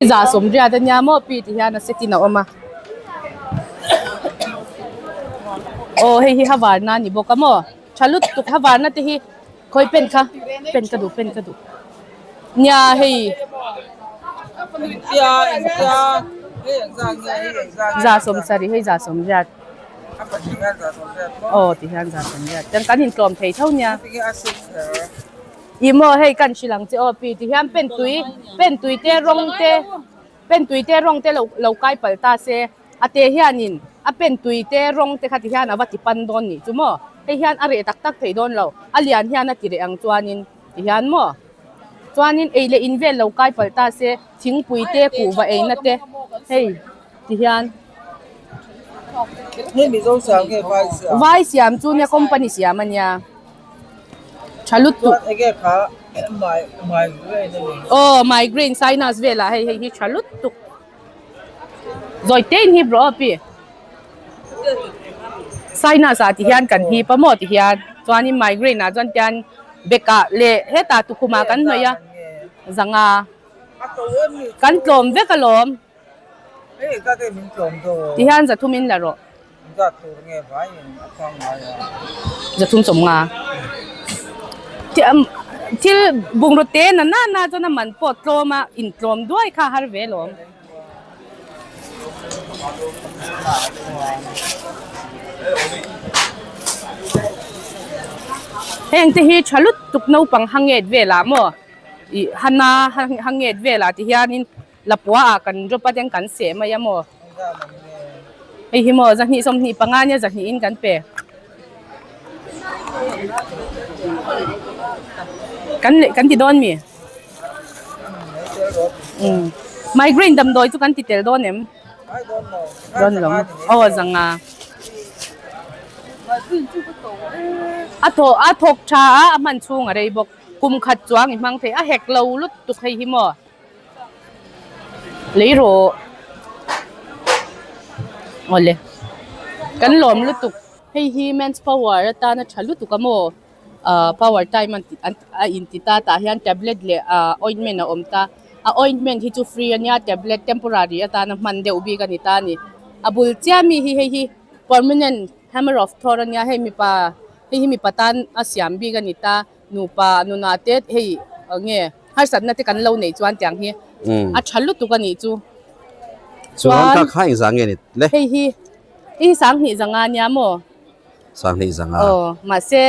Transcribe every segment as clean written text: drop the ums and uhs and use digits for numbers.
Za 80 ania maw pi ti hian a set in a awm a aw hei hi havarna a ni bawk a maw tha lutuk havarna te hi khawi pen kha pen ka duh pen ka duh nia hei 70 hei 80 aw ti hian 80 chuan kan intlawm thei tho nia. Ih maw hei kan hrilh ang che aw pi ti hian pen tui pen tui te rawng te pen tui te rawng te lo lo kai palh ta se a te hianin a pen tui te rawng te kha ti hian a va ti pan dawn nih chu maw hei hian a reh tak tak thei dawn lo a lian hian a ti reh ang chuanin ti hian maw chuanin ei leh in vel lo kai palh ta se thingpui te kuhva eina te hei ti hian. Vai siam chu nia company siam a nia. Tha lutuk. Aw migraine sinus velah hei hei hi tha lutuk. Zawi te in hip rawh aw pi. Sinus ah ti hian kan hip a maw ti hian chuanin migraine ah chuan tian bek ah leh hetah tukhum ah kan hnawih a zanga kan tlawm vek alawm. Ti hian 300 in la rawh. 350 Thil bungraw te na na na chuan a man pawh tlawm a intlawm duai kha a har ve alawm. Heng te hi tha lutuk naupang hanget velah maw ih hana hanget velah ti hianin. Lapua ah kan drop a ten kan seh mai a maw? Hei hi maw 225 nia 200 in kan pe. Kan leh kan ti dawn mi? Umm migraine damdawi chu kan ti tel dawn em? Dawn lo aw zanga. A thaw a thawk tha a a hman chhung a rei bawk kum khat chuang i hmang thei a hek lo lutuk hei hi maw. Lei rawh awle kan lawm lutuk hei hi men's power atana tha lutuk a maw ah power time an tih a inti ta tah hian tablet leh ah ointment a awm ta a ointment hi chu free ania tablet temporary atana hman deuh bik a ni ta a ni a bul chiah mi hi hei hi permanent hammer of thor ania hei mipa hei hi mipa tan a siam bik a ni ta. Nupa nunah te hei nge harsatna te kan lo neih chuan tiang hi a tha lutuk a nih chu. Chuan kha kha engzah nge ni le? Hei hi hei hi 20 zanga nia maw? 20 zanga. Aw mahse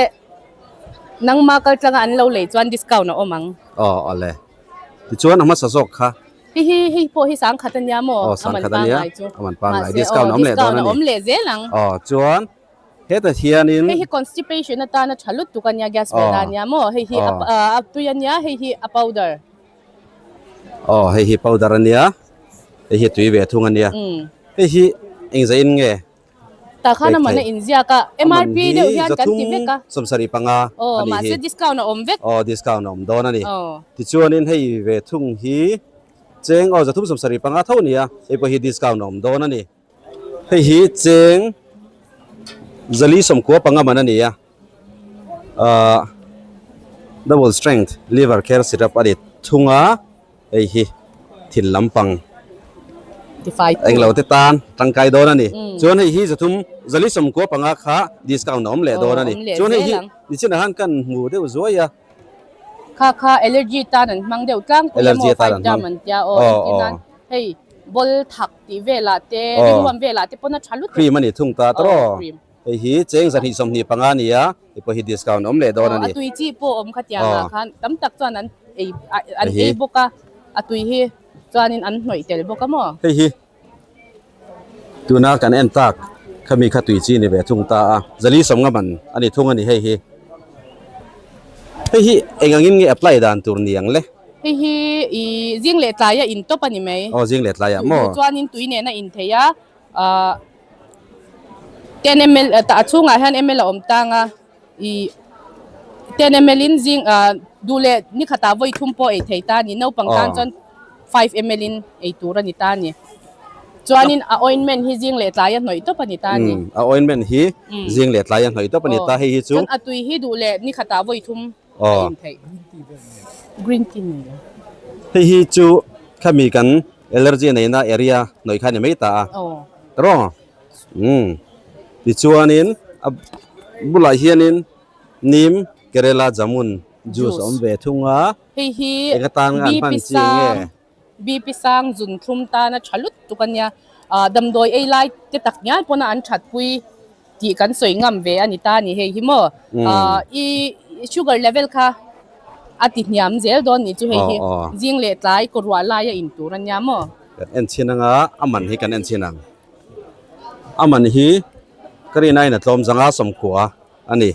nangma kal tlanga an lo lei chuan discount a awm ang. Aw awle. Tichuan a hmasa zawk kha. Hei hi hei pawh hi 10,000 ania maw? Aw 10,000 ania. A man pangngai discount a awm leh dawn a ni. Discount a awm leh zel ang. Aw chuan Hetah hianin. Hei hi constipation atana tha lutuk a nia, gas vel a nia maw? Hei hi a tui a nia, hei hi a powder. Aw, hei hi powder a nia, hei hi tui ve thung a nia. Hei hi engzah in nge? Tah khan a man a inziak a, MRP deuh hian kan ti vek a. 75 a nih hi. Aw, mahse discount a awm vek. Aw, discount a awm dawn a ni. Tichuanin hei ve thung hi cheng aw 375 tho a nia, hei pawh hi discount a awm dawn a ni. Hei hi cheng 495 man a ni a, ahh double strength liver care syrup a ni thung a, hei hi thil lampang englo te tan tangkai dawn a ni. Chuan hei hi 395 kha discount a awm leh dawn a ni. Chuan hei hi nichinah khan kan hmu deuh zuai a. Kha kha allergy tan an hmang deuh tlangpui a maw five term an tia aw engtin nan hei ball thak tih velah te ringruam velah te pawn a tha lutuk. Cream a ni thung ta tawh hei hi cheng 225 a ni a hei pawh hi discount awm leh dawn a ni. A tui chi pawh awm kha tiang ah khan tam tak chuan an ei an ei bawk a a tui hi chuanin an hnawih tel bawk a maw. Hei hi Tuna kan en tak khami kha tui chi ni ve thung ta a, 450 man a ni thung a ni hei hi. Hei hi eng angin nge apply dan tur ni ang le? Hei hi i zing leh tlai a in tawp a ni mai. Aw zing leh tlai ah maw? Duh chuanin tui nen a in thei a, ah 10 ml a chhungah hian ml a awm tang a, i 10 ml in zing ah duh leh ni khatah vawi thum pawh ei thei ta a ni naupang tan chuan 5 ml in ei tur a ni ta a ni chuanin a ointment hi zing leh tlai a hnawih tawp a ni ta a ni a ointment hi zing leh tlai a hnawih tawp a ni ta hei hi chu chuan a tui hi duh leh ni khatah vawi thum a in theih green tea nei lo hei hi chu khami kan. Allergy neihna area hnawih kha a ni mai ta a. Tawrh? Umm. Tichuanin a bulah hianin Neem Kerala Jamun juice a awm ve thung a. Hei hi Eng atan nga an BP hman chi nge? sang BP sang zun thlum tana tha lutuk a nia. Ah damdawi ei lai te tak ngial pawna an that pui tih kan sawi ngam ve a ni ta a ni hei hi maw. Ah i sugar level kha a ti hniam zel dawn nih chu hei hi zing leh tlai kaw ruah lai a in tur a nia maw. Kan en chhin anga a man hi kan en chhin ang. A man hi ka rin aiin a tlawm zanga sawmkhua. a ni.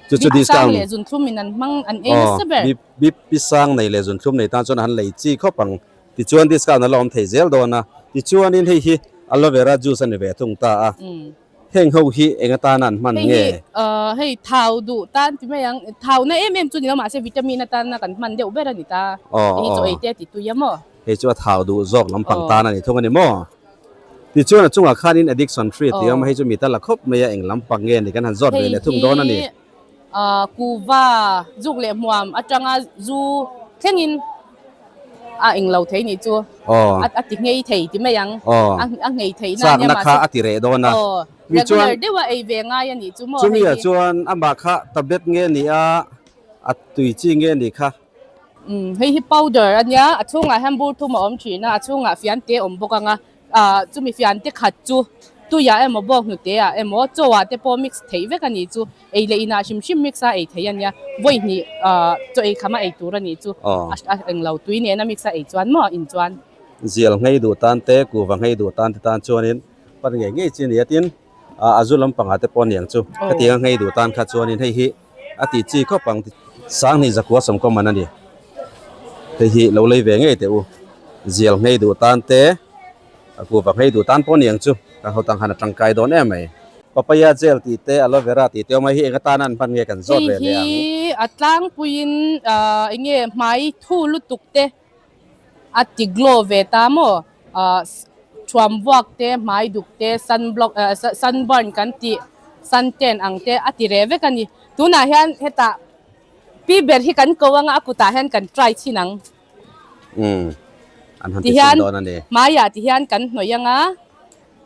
Chu chu discount. Bip sang leh zunthlum in an hmang an ei nasa ber. Aw, bip pi sang nei leh zunthlum nei tan chuan an lei chi khawp ang. Tichuan discount a la awm thei zel dawn a. Tichuanin hei hi aloe vera juice a ni ve thung ta a. Heng ho hi eng atana an hman nge? Hei hi hei thau duh tan ti mai ang. Thau na em em chu ni lo mahse vitamin atana kan hman deuh ber a ni ta. Hei hi chaw ei te a ti tui a maw? Hei chu a thau duh zawk lampang tan a ni thung a ni maw? Tichuan a chungah khanin addiction free tih a awm a, hei chu mi tal la khawp mai a, eng lampang nge ni kan han zawt ve leh thung dawn a ni. Hei hi kuva zuk leh hmuam atanga zu thlengin a eng lo thei nih chu a ti nghei thei ti mai ang, a nghei theih na ania Chakna kha a ti reh dawn a. Regular deuha ei ve ngai a nih chu maw hei hi. Chumi ah chuan amah kha tablet nge ni a, a tui chi nge ni kha. Umm hei hi powder a nia a chhungah hian bur thum a awm thin a a chhungah fian te a awm bawk ang a ah chumi fian te khat chu tuiah emaw bawk hnute ah emaw chaw ah te pawh mix theih vek a nih chu ei leh inah hrim hrim mix a ei theih a nia vawi hnih ah chaw ei kham a ei tur a nih chu a englo tui nena mix a ei chuan maw in chuan. Zial nghei duh tan te kuhva nghei duh tan te tan chuanin pan ngei ngei chi a ni a tin ah a zu lampangah te pawh a niang chu khatiang a nghei duh tan kha chuanin hei hi A tih chi khawp ang Sanghnih zakua sawmkaw man a ni. Hei hi lo lei ve ngei teh u. Zial nghei duh tan te, a kuva nghei duh tan pawh a ni ang chu. Kan ho tang khan a tangkai dawn em mai. Papaya gel tih te, aloe vera tih te awm a, hei hi eng atana an hman nge kan zawt ve leh ang. Hei hi a tlangpuiin eng nge hmai thu lutuk te a ti glow ve ta maw? Thuam vuak te, hmai duk te, sunblock sunburn kan tih suntan ang te a ti reh vek a ni. Tunah hian hetah pi ber hi kan ko anga a kutah hian kan try chhin ang. Tihian hmaiah tihian kan hnawih anga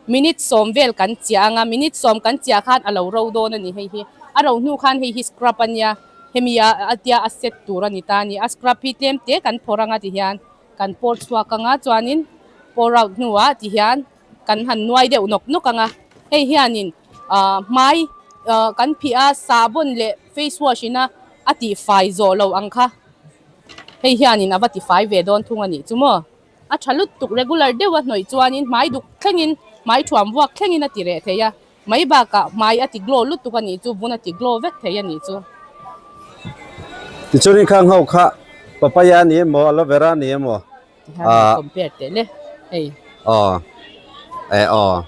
minute sawm vel kan chiah anga minute sawm kan chiah khan a lo ro dawn a ni hei hi. A ro hnu khan hei hi scrub a nia hemi a a tia a set tur a ni ta a ni. A scrub hi tlem te kan phawrh anga tihian. Kan pawr chhuak anga chuanin pour out hnuah ti hian kan han nuai deuh nawk nawk anga hei hianin ah hmai ah kan phih a sahbawn leh face wash ina a tihfai zawh loh ang kha hei hianin a va tifai ve dawn thung a nih chu maw a tha lutuk regular deuh a hnawih chuanin hmai duk thlengin hmai thuam vuak thlengin a ti reh thei a. Mai bakah hmai a ti glow lutuk a nih chu, vun a ti glow vek thei a nih chu. Tichuan khang ho kha papaya a ni emaw aloe vera a ni emaw Tihian ah compare teh le hei. Aw e aw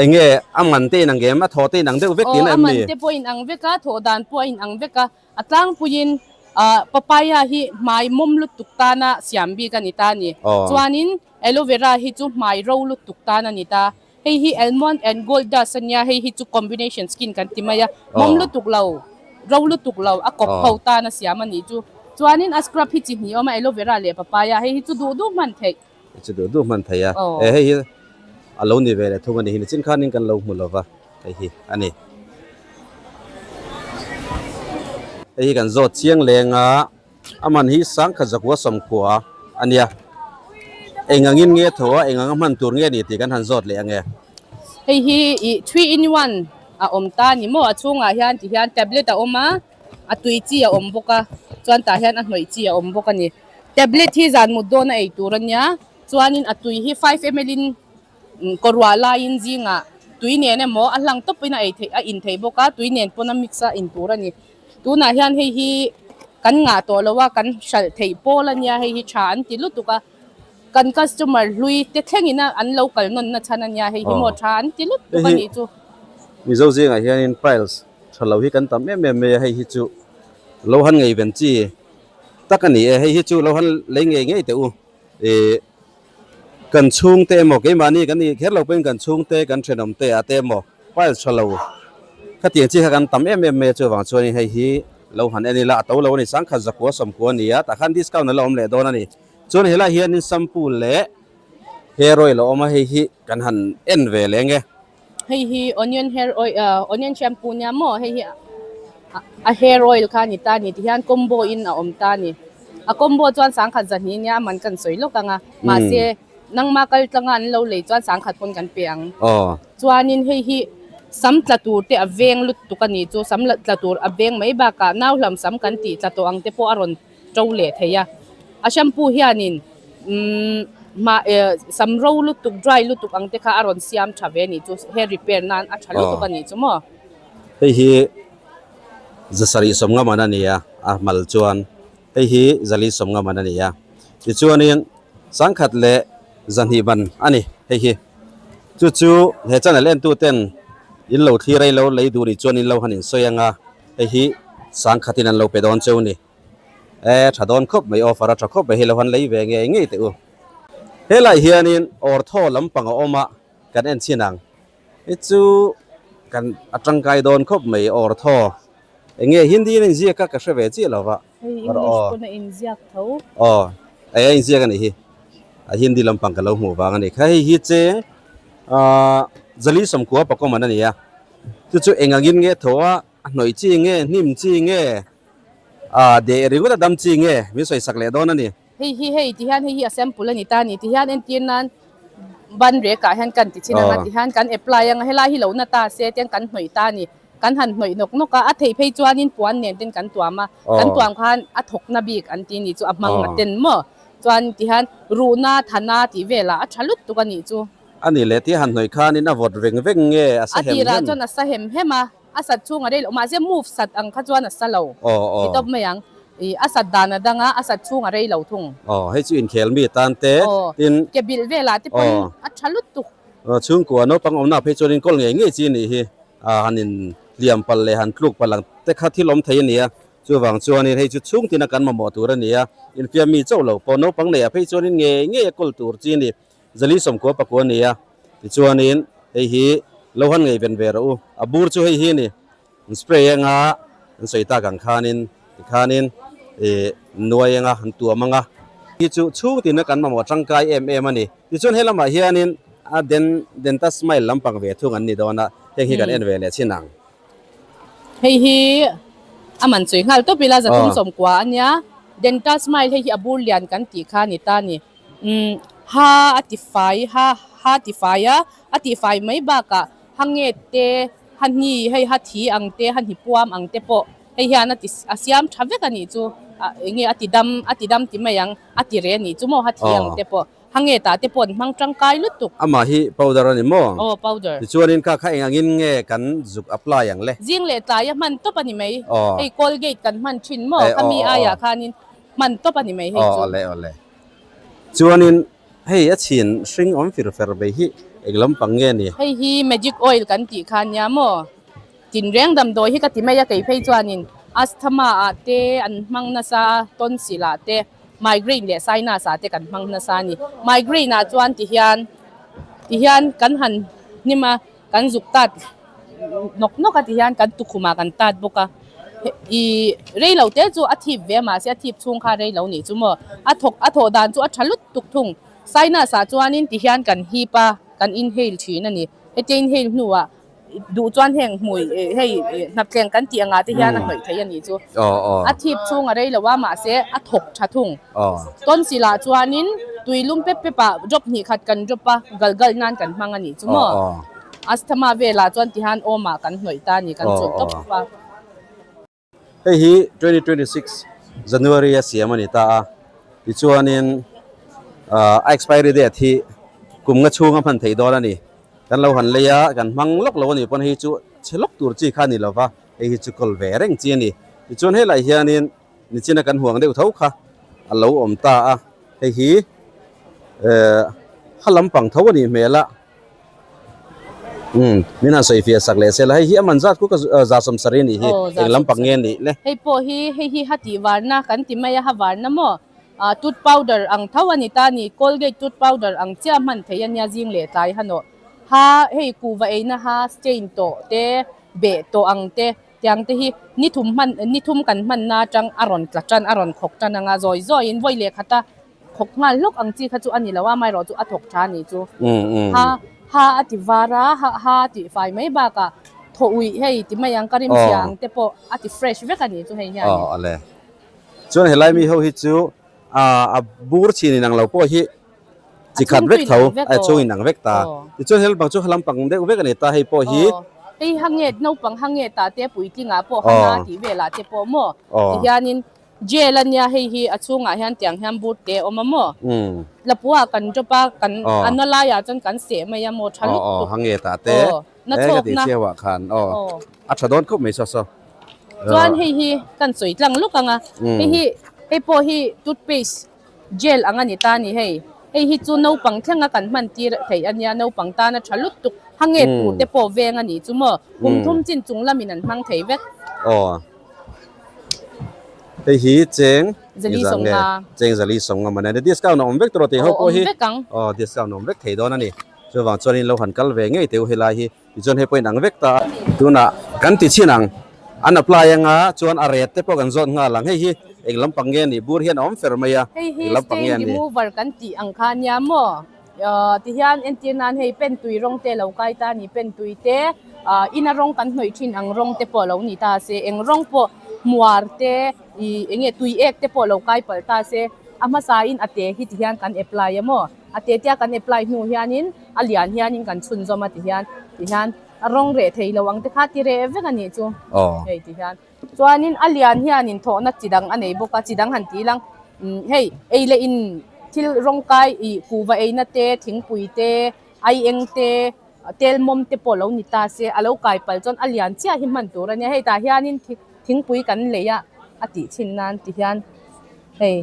enge a man te inang em a thaw te inang deuh vek tihna em ni? Aw a man te pawh inang vek a, thawh dan pawh a inang vek a, A tlangpuiin papaya hi hmai mawm lutuk tana siam bik a ni ta a ni. Chuanin aloe vera hi chu hmai ro lutuk tan a ni ta. Hei hi almond and gold dust a nia, hei hi chu combination skin kan ti mai a. Mawm lutuk lo, ro lutuk lo a kawp ho tana siam a nih chu. Chuanin a scrub hi chi hnih a awm a, aloe vera leh papaya. Hei hi chu duh duh hman theih. Hei chu duh duh hman theih a. E hei hi a lo ni ve leh thung a ni hi nichin khanin kan lo hmu lova hei hi a ni. Hei hi kan zawt chiang leng a, a man hi sangkhat zakua sawmkhua a nia. Eng angin nge tho a, eng anga hman tur nge ni tih kan han zawt leh ange. Hei hi ih 3 in 1 a awm ta ni maw? A chhungah hian ti hian tablet a awm a, a tui chi a awm bawk a, chuan tah hian a hnawih chi a awm bawk a ni. Tablet hi zan mut dawn a ei tur a nia, chuanin a tui hi 5 ml in kawruah laiin zingah tui nen emaw a hlang tawpin a ei theih a in theih bawk a, tui nen pawn a mix a in tur a ni. Tunah hian hei hi kan ngah tawh lo a, kan hralh theih pawl a nia, hei hi tha an ti lutuk a, kan customer hlui te thlengin a an lo kal nawn na chhan a nia, hei hi maw tha an ti lutuk a nih chu. Mizo zingah hianin piles tha lo hi kan tam em em mai a, hei hi chu lo han ngeiven chi. Tak a ni e, hei hi chu lo han lei ngei ngei teh u. Ih kan chhungte emaw keimahni kan nih kher lo pawhin kan chhungte kan thenawm te ah te emaw file tha lo khatiang chi kha kan tam em em mai a chuvang chuanin hei hi lo han en ila a to lo a ni sangkhat zakua sawmkua a ni a tah khan discount a la awm leh dawn a ni. Chuan helaiah hianin shampoo leh. Hair oil a awm a hei hi kan han en ve leng e. Hei hi onion hair oil ah onion shampoo nia maw hei hi a hair oil kha a ni ta a ni ti hian combo in a awm ta a ni. A combo chuan sangkhat zahnih nia a man kan sawi lawk ang a mahse nangma kal tlanga an lo lei chuan sangkhat pawn kan pe ang. Chuanin hei hi sam tla tur te a veng lutuk a ni chu sam tla tur a veng mai bakah nau hlam sam kan tih tla tawh ang te pawh a rawn to leh thei a a shampoo hianin umm mah eh sam ro lutuk dry lutuk ang te kha a rawn siam tha ve a nih chu hair repair nan a tha lutuk a nih chu maw. Hei hi zasarih sawmnga man a ni a a mal chuan hei hi zali sawmnga man a ni a tichuanin sangkhat leh zahnih ban a ni hei hi chu chu he channel entu ten in lo thlir a ilo lei duh nih chuan in lo han insawi ang a hei hi sangkhatin an lo pe dawn cheu a ni. E tha dawn khawp mai offer a tha khawp mai hei lo han lei ve ngei ngei teh u. Helai hianin ortho lampang a awm a kan en chhin ang. Hei chu kan a tangkai dawn khawp mai ortho eng nge Hindi in a inziak a ka hre ve chiah lo va. Hei English pawn a inziak tho. Aw a inziak a nih hi a Hindi lampang ka lo hmuh vang a ni kha hei hi cheng ah Zali Sawmkua Pakawman a ni a chu chu eng angin nge tho a a hnawih chi nge hnim chi nge Ah deh ringawt a dam chi nge min sawi sak leh dawn a ni. Hei hi hei ti hian hei hi a sample a ni ta a ni ti hian entir nan ban rek ah hian kan ti chin ang a ti hian kan apply ang a helai hi lo na ta se tiang kan hnawih ta a ni kan han hnawih nawk nawk a a theih phei chuanin puan nen ten kan tuam a kan tuam khan a thawk na bik an ti a ni chu a hmang a ten maw chuan ti hian ruhna thana tih velah a tha lutuk a nih chu. A ni leh ti han hnawih khanin a vawt veng veng nge a sa A hem tirah hem? chuan a sa hem hem a. A sat chhung a rei loh mahse move sat ang kha chuan a sa lo ti tawp mai ang. Ih a sat dan a dang a, a sat chhung a rei lo thung. Aw hei chu inkhel mi tan te tin. Ke bilh velah te pawn a tha lutuk. Aw chhungkua naupang awmna phei chuan in kawl ngei ngei chi anih hi. A han in hliam palh leh han tluk palh ang te kha thil awm thei a ni a. Chuvang chuanin hei chu chhung tina kan mamawh tur a ni a. Infiam mi chauh lo pawh naupang neih ah phei chuanin ngei ngei a kawl tur chi a ni. Zali sawmkua pakua a ni a, tichuanin hei hi lo han ngaihven ve rawh u. A bur chu hei hi a ni, an spray anga an sawi tak ang khanin tikhanin ih nuai anga an tuam anga. Hi chu chhung tina kan mamawh tangkai em em a ni. Tichuan he lamah hianin a den denta smile lampang ve thung an ni dawn a, heng hi kan en ve leh chin ang. Hei hi a man chhui nghal tawp ila zathum sawmkua a nia, denta smile hei hi a bur lian kan tih kha a ni ta a ni. Umm ha a ti fai ha ha ti fai a, a tih fai mai bakah ha nget te ha hni hei ha thi ang te ha hni puam ang te pawh hei hian a ti a siam tha vek a nih chu ah eng nge a ti dam a ti dam ti mai ang a ti reh a nih chu maw ha thi ang te pawh ha nget ah te pawh an hmang tangkai lutuk. Amah hi powder a ni maw? Aw powder. Tichuanin kha kha eng angin nge kan zuk apply ang le? Zing leh tlai a hman tawp a ni mai. Hei Colgate kan hman thin maw? Khami aiah khanin hman tawp a ni mai hei chu. Aw awle awle. Chuanin hei a chhin hring awm fir fer mai hi eng lampang nge ni? Hei hi magic oil kan tih kha nia maw? Tinreng damdawi hi ka ti mai a kei phei chuanin asthma ah te an hmang nasa a, tonsil ah te, migraine leh sinus ah te kan hmang nasa a ni. Migraine ah chuan tihian tihian kan han hnim a. Kan zuk tat nawk nawk a ti hian kan tukhum ah kan tat bawk a ih rei lo te chu a thip ve mahse a thip chhung kha rei lo nih chu maw a thawk a thawh dan chu a tha lut tuk thung sinus ah chuanin ti hian kan hip a kan inhale thin a ni hetia inhale hnuah duh chuan heng hmui hei hnapthleng kan tih angah te hian a hnawih theih a nih chu a thip chhung a rei lo a mahse a thawk tha thung tonsil ah chuanin tui lum pep pep ah drop hnih khat kan drop a gal gal nan kan hmang a nih chu maw asthma velah chuan tihian awm ah kan hnawih ta a ni kan chulh tawp a. Hei hi 2026 January a siam a ni ta a tichuanin a expiry date hi kum nga chhung a hman theih dawn a ni. Kan lo han lei a kan hmang lawk lo a nih pawn hei chu chhe lawk tur chi kha a ni lo va hei hi chu kawl ve reng chi a ni. Tichuan helaiah hianin Nichina kan huang deuh tho kha a lo awm ta a, hei hi eh ha lampang tho a nih hmel a, umm min han sawi fiah sak leh se la, hei hi a man zat khu ka za sawmsarih a nih hi, eng lampang nge a nih le? Hei pawh hi hei hi ha tih varna kan ti mai a, ha varna maw ah tooth powder ang tho a ni ta a ni, Colgate tooth powder ang chiah hman theih a nia zing leh tlai hanawh ha hei kuhva eina ha stain tawh te beh tawh ang te. Tiang te hi ni thum hman ni thum kan hmanna atang a rawn tla tan a rawn khawk tan anga zawi zawiin vawi leh khata Thawk nghal hlawk ang chi kha chu a ni lo a, amaherawhchu a thawk tha a nih chu. Ha ha a ti var a, ha ha a tih fai mai bakah thaw uih hei ti mai ang ka rim chhia ang te pawh a ti fresh vek a nih chu hei hian. Aw ale. Chuan helai mi ho hi chu a bur chin inang lo pawh hi chi khat vek tho a chhung inang vek ta. Tichuan hel bang chu lampang deuh vek a ni ta hei pawh hi. Hei hange naupang hange tah te puitlingah pawh hana tih velah te pawh maw tihianin Gel a nia hei hi a chhungah hian tiang hian but te a awm a maw? Lapua kan drop a kan a na laiah chuan kan seh mai a maw tha lutuk. Aw hange tah te na chhawk na khan aw a tha dawn khawp mai saw saw. Chuan hei hi kan sawi tlang lawk ang a hei hi hei pawh hi toothpaste gel ang a ni ta a ni hei. Hei hi chu naupang thlenga kan hman tir theih a nia naupang tan a tha lutuk hange tur te pawh veng a nih chu maw kum thum chin chung lamin an hmang thei vek. Aw. Hei hi cheng zali nge cheng zali sawmnga man a ni discount a awm vek tawh tih ho pawh hi aw discount a awm vek thei dawn a ni chuvang chuanin lo han kal ve ngei teh u helai hi tichuan hei pawh in ang vek ta a tunah kan ti chhin ang an apply anga chuan a rate te pawh kan zawt nghal ang hei hi eng lampang nge a nih bur hian a awm fer mai a hei hi stain remover kan tih ang kha ania maw Tihian entir nan hei pen tui rawng te lo kai ta a ni, pen tui te ina rawng kan hnawih thin ang rawng te pawh lo ni ta se, eng rawng pawh hmuar te ih eng nge tui ek te pawh lo kai palh ta se, a hmasa in a te hi tihian kan apply a maw, a te tia kan apply hnu hianin a lian hianin kan chhunzawm a tihian tihian a rawng reh thei lo ang te kha ti reh vek a nih chu hei tihian. Chuanin a lian hianin thawhna chi dang a nei bawk a, chi dang han tih lang hei ei leh in thil rawng kai ih kuhva eina te, thingpui te, aieng te, tel mawm te pawh lo ni ta se a lo kai palh chuan a lian chiah hi hman tur a nia, hei tah hianin thingpui kan lei a a tih chhin nan ti hian hei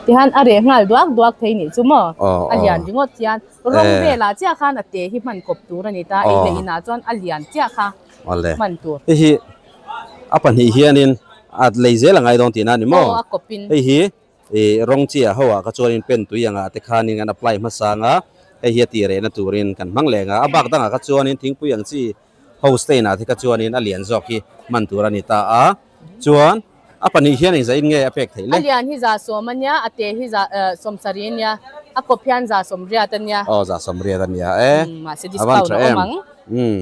tihian a reh nghal duak duak thei nih chu maw a lian ringawt hian rawng velah chiah khan a te hi hman kawp tur a ni ta ei leh inah chuan a lian chiah kha. Awle. Hei hi a pahnih hianin a lei zel a ngai dawn tihna a ni maw? Aw a kawpin. Hei hi ih rawng chi ah ho ah kha chuanin pen tui angah te khanin kan apply hmasa anga hei hi a tih rehna turin kan hmang leh anga a bak dangah kha chuanin thingpui ang chi ho stain ah te kha chuanin a lian zawk hi hman tur a ni ta a. Chuan a pahnih hian engzah in nge a pek theih le? A lian hi 110 a nia, a te hi za 70 a nia, a kawp hian 180 a nia. Aw 180 a nia e. Mahse discount a awm ang. Umm.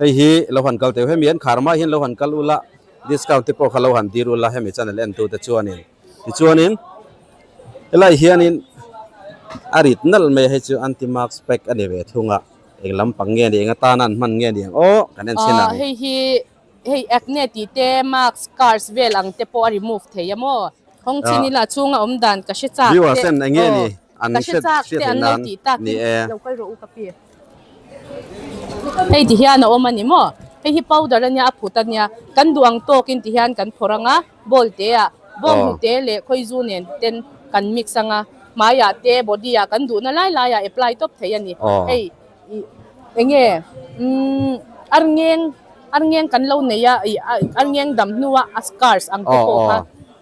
Hei hi lo han kal teuh hemi an khar mai hian lo han kal ula discount te pawh kha lo han dir ula hemi channel en tu te chuanin tichuanin helai hianin a rit nalh mai a hei chu anti mask pack a ni ve thung a eng lampang nge ni eng atana an hman nge ni ang aw kan en chhin ang. Hei hi hei acne tih te mask scars vel ang te pawh a remove thei a maw kawng chin ila chhunga awm dan ka hre chak te viewers ten eng nge ni an ka hre hriat chak hriat te theih an lo nan tih tak ni in e. lo kal rawh u ka pi. Hei ti hian a awm a ni maw? Hei hi powder a nia a phut a nia kan duh ang tawkin ti hian kan phawrh ang a bowl te ah bawng hnute leh khawizu nen ten kan mix ang a hmaiah te body ah kan duhna lai lai ah apply tawp thei a ni. Hei ih eng nge umm arngeng arngeng kan lo nei a ih arngeng dam hnua a scars ang te pawh kha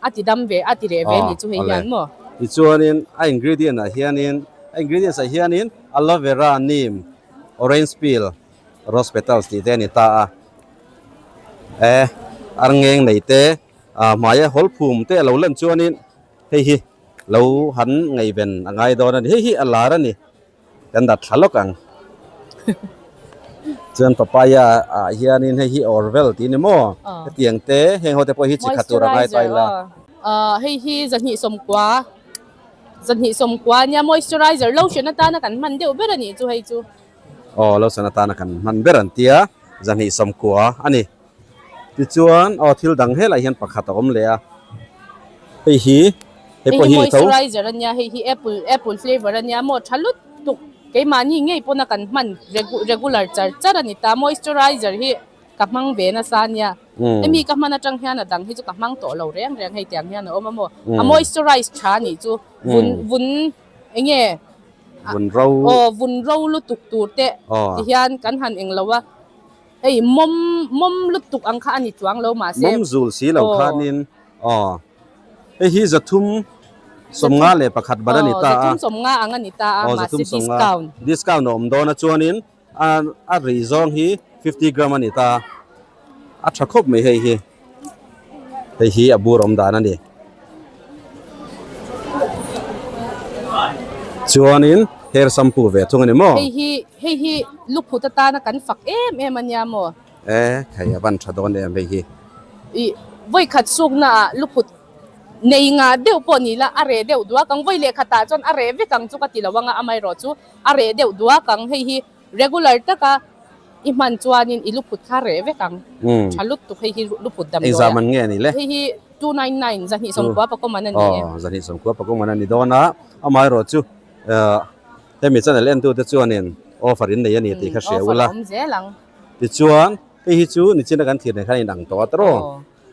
a ti dam ve a ti reh ve a ni chu hei hian maw? Tichuanin a ingredient ah hianin a ingredients ah hianin Aloe vera, neem, orange peel, rose petals tih te a ni ta a. E, arngeng nei te, ah hmaia hawl phum te a lo lan chuanin hei hi lo han ngaihven a ngai dawn a ni. Hei hi a lar a ni. Kan dat thla lawk ang. Chuan papaya ah hianin hei hi orvel tih a ni maw? Hetiang te, heng ho te pawh hi chi khat tur a ngai ta ila. Hei hi 290. 290 a nia moisturizer lotion atana kan hman deuh ber a nih chu hei chu. Aw lotion atana kan hman ber an tia 290 a ni. Tichuan aw thil dang helai hian pakhat a awm leh a hei hi hei pawh hi ni tho. Hei hi moisturizer a nia hei hi apple apple flavor a nia maw tha lutuk keimahni ngei pawna kan hman regular char char a ni ta moisturizer hi. Ka hmang ve nasa a nia. Hemi ka hman atang hian a dang hi chu ka hmang tawh lo reng reng hei tiang hian a awm a maw. A moisturize tha a nih chu vun vun eng nge Vun ro. Aw vun ro lutuk tur te ti hian kan han eng lo a. Hei mawm mawm lutuk ang kha a ni chuang lo mahse. Mawm zul si lo khanin aw hei hi 351 ban a ni ta a. Aw 390 ang a ni ta a mahse discount. Discount a awm dawn a chuanin A rih zawng hi 50 gram a ni ta, a tha khawp mai hei hi, hei hi a bur awm dan a ni. Chuanin hair shampoo ve thung a ni maw? Hei hi hei hi luphut atana kan fak em em a nia maw? E khai a van tha dawn em hei hi. I vawikhat sukna ah luphut nei nga deuh pawh ni la a reh deuh duak ang vawi leh khatah chuan a reh vek ang chu ka ti lo anga amaherawh chu a reh deuh duak ang hei hi regular taka i hman chuanin i luphut kha reh vek ang tha lutuk hei hi luphut damdawi Engzah man nge a ni le? Hei hi 299 290 pakawm an a ni e. Aw 290 pakawm an a ni dawn a amaherawh chu hemi channel entute chuanin offer in nei a ni tih kha hria ula. Offer a awm zel ang. Tichuan hei hi chu nichina kan thir nei khan a inang tawh a tawrh.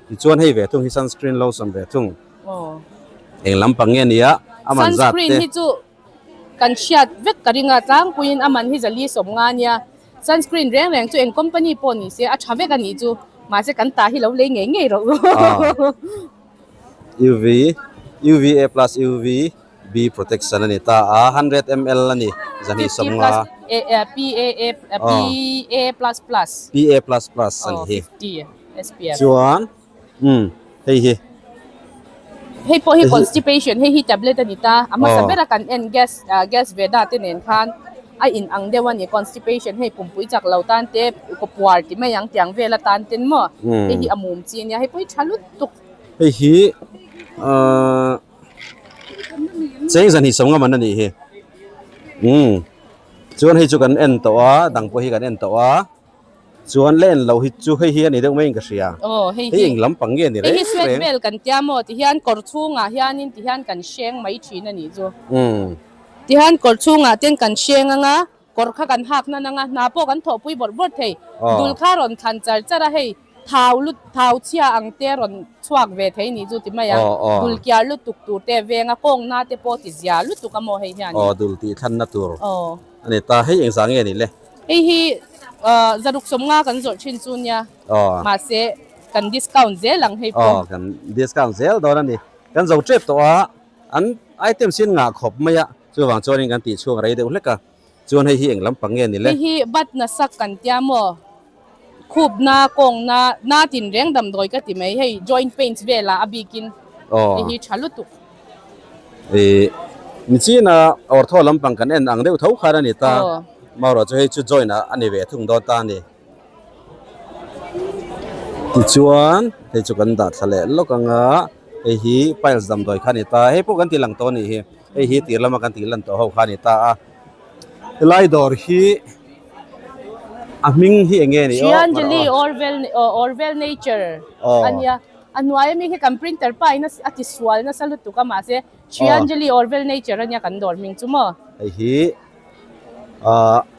Tichuan hei ve thung hi sunscreen lotion ve thung. Eng lampang nge nia a man zat te. Sunscreen hi chu kan hriat vek ka ring a tlangpuiin a man hi zali sawm nga nia. Sunscreen reng reng chu eng company pawh ni se a tha vek a nih chu mahse kan ta hi lo lei ngei ngei rawh u. UV, UVA plus UV B protection a ni ta a, 100 ml a ni, 250. PA PA plus plus. PA plus plus a ni hi. 50 SPF. Chuan umm hei hi. Hei pawh hi constipation hei hi tablet a ni ta, a hmasa bera kan en gas gas veda te nen khan a in ang deuh a ni constipation hei pumpui chak lo tan te kawpuar ti mai ang tiang vel atan ten maw hei hi a mum chi a nia hei pawh hi tha lutuk. Hei hi ahh. Cheng zan hi sawm ngam an anih hi umm chuan hei chu kan en tawh a dang pawh hi kan en tawh a chuan la en loh hi chu hei hi a ni deuh mai in ka hria aw hei hi eng lampang nge a ni hei hi reng sweat reng belt kan tia maw ti hian kawr chhungah hianin ti hian kan hreng mai thin a nih chu umm ti hian kawr chhungah ten kan hreng anga kawr kha kan hak nan anga hna pawh kan thawhpui bawrh bawrh thei dul kha rawn thlan char char a hei Thau lut thau chhia ang te rawn chhuak ve thei nih chu ti mai a, dul kiar lutuk tur te venga kawngna te pawh ti zia lutuk a maw hei hian. Aw dul tih thlanna tur a ni ta, hei engzah nge ni le? Hei hi zaruk sawmnga kan zawrh thin chu nia, mahse kan discount zel ang hei pawh. Aw kan discount zel dawn a ni, kan zo tep tawh a, an items hi an ngah khawp mai a, chuvang chuanin kan tih chhuak rei deuh hlek a. Chuan hei hi eng lampang nge ni le? Hei hi bat na sak kan tia maw? Khup na, kawng na, na tin reng damdawi ka ti mai. Hei joint pains velah a bikin hei hi tha lutuk. Ih, nichina ortho lampang kan en ang deuh tho khan a ni ta. Marawh chu hei chu joint ah a ni ve thung dawn ta a ni. Tichuan hei chu kan dah thla leh lawk ang a, hei hi piles damdawi kha a ni ta. Hei pawh kan ti lang tawh a nih hi. Hei hi tir lama kan tih lan tawh ho kha a ni ta a, helai dawr hi a hming hi eng nge ni aw? Srianjali Orvel Orvel Nature a nia, a hnuai ami khi kan printer pa in a ti sual nasa lutuk a mahse Srianjali Orvel Nature a nia kan dawr hming chu maw? Hei hi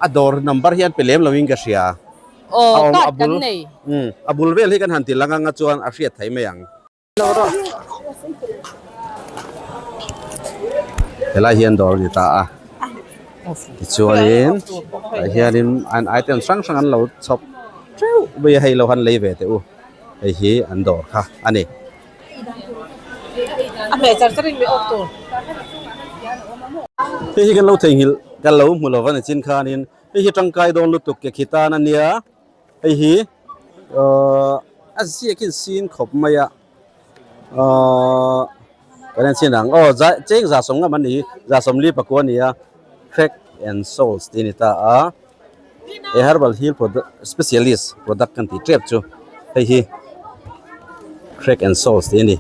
a dawr number hi an pe lem lo in ka hria. Aw card kan nei. A bul vel hi kan han ti lang anga chuan a hriat thei mai ang. Helai hian dawr a ni ta a tichuanin tah hianin an item hrang hrang an lo chhawp teuh mai a hei lo han lei ve teh u hei hi an dawr kha a ni. Hei hi kan lo theihnghilh kan lo hmu lo va ni chin khanin hei hi tangkai dawn lutuk ke khi tan a nia. Hei hi ahh a ziak in sin khawp mai a ahh kan en chhin ang aw za cheng za sawm ngam an ni hi za sawmli pakua a ni a crack and souls tih a ni ta a he herbal heal product specialist product kan tih tep chu hei hi crack and souls tih a ni.